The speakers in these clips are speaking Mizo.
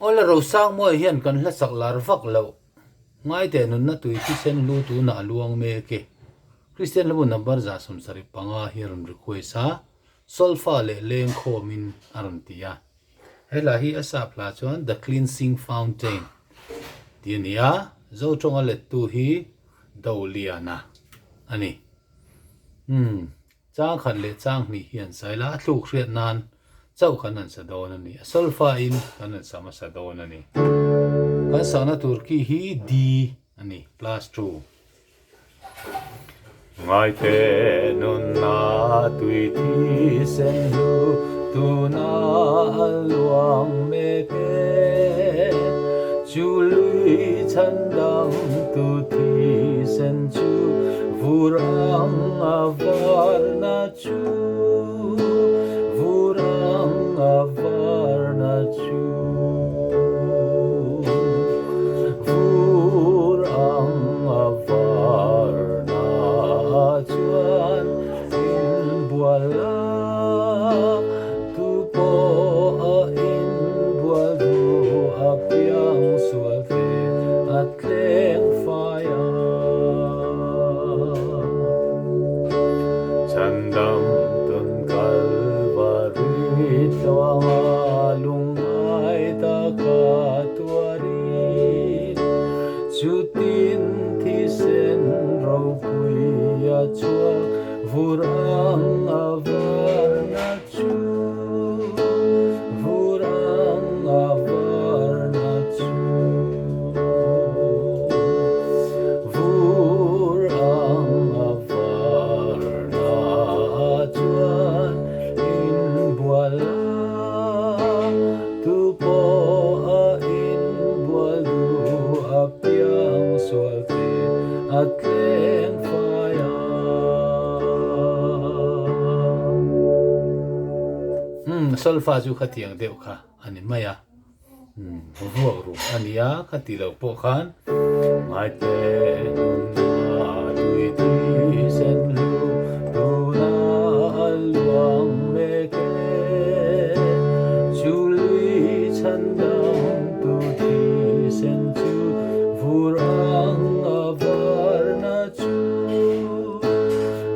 Awle Rosangmawia hian kan hla sak lar vak loh. Ngaite nunna tui thisen hlu tunah a luang mek e. Kristian hlabu number 75 hi a rawn request a, solfa leh lengkhawmin a rawn ti a. He hla hi a sap hla chuan The Cleansing Fountain tih a ni a, Zo tawnga lettu hi Doliana a ni. Umm. Chang khat leh chang hnih hi an sail a, a thluk hriat nan chauh kan han sa dawn a ni. A solfa in kan han sa hmasa dawn a ni. Kan sakna tur ki hi D a ni, plus two. Ngaite nunna tui thisen hlu tuna a luang mek e, chu lui chhan dang tu thisen chu Vur ang a varna chu, vur ang a varna chu, Vur ang a varna chuan inbual a, tu pawh a inbual duh apiang sual te a tleng fai a. Chhandam tun Kalvari tluanga lungngai taka tuarin, chutin thisen ropui a chhuak vur ang a varna chu, vur ang a varna chu. Vur ang a varna chuan inbual a, tu pawh a inbual duh apiang sual te a tleng fai a. Umm, solfa chu khatiang deuh kha a ni mai a. Vuak ruk a nia ka ti loh pawh khan Ngaite nunna tui tui sen hlu tuna a luang mek e Chu lui chhan dang tu thi sen chu vur ang a varna chu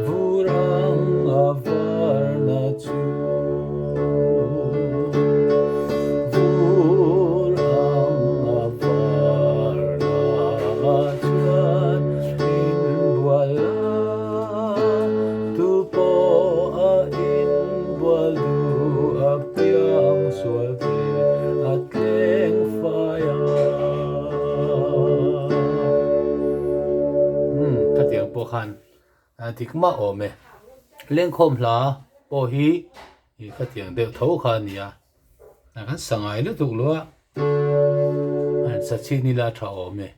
vur ang a varna chu. Vur ang a varna chuan inbual a, tu pawh a inbual duh apiang sual te a tleng fai a. Umm, khatiang pawh khan Dik mah awm e. Lengkhawm hla pawh hi i khatiang deuh tho kha a nia. A kan sa ngai lutuk lo a, an sa chhin ila a tha awm e.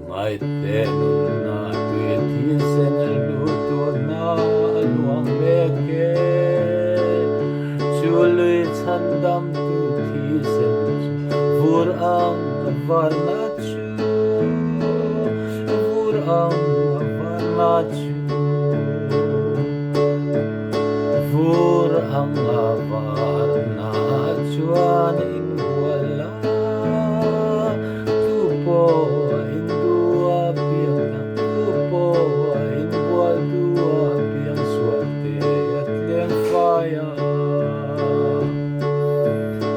Ngaite nunna tui thisen a lu tuna a luang mek e. Chu lui chhan dam tu thisen chu vur ang a varna chu. Vur ang a varna chu Vur ang a varna chuan inbual a Tu pawh a indu a piang a Tu pawh a inbual du a piang sual te a tleng fai a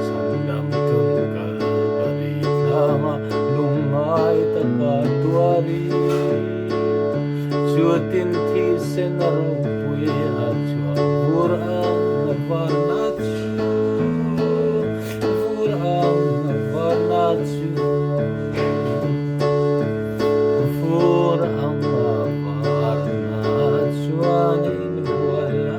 Chhandam tun Kalvari tlanga lungngai taka tuari Chutin thisen a ropui a chhuah vur ang a varna chu Vur ang a varna chu Vur ang a varna chuan inbual a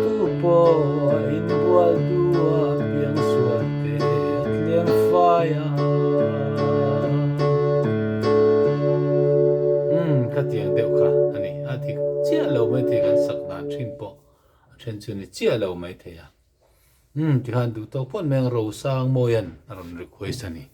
Tu pawh a inbual duh a piang sual te a tliang fai a. Umm khatiang deuh kha a ni. A dik chiah lo maithei kan sak dan thin pawh a then chu ni chiah lo maithei a. Umm tikhan duh tawk phawt mai ang Rosangmawia'n a rawn request a ni.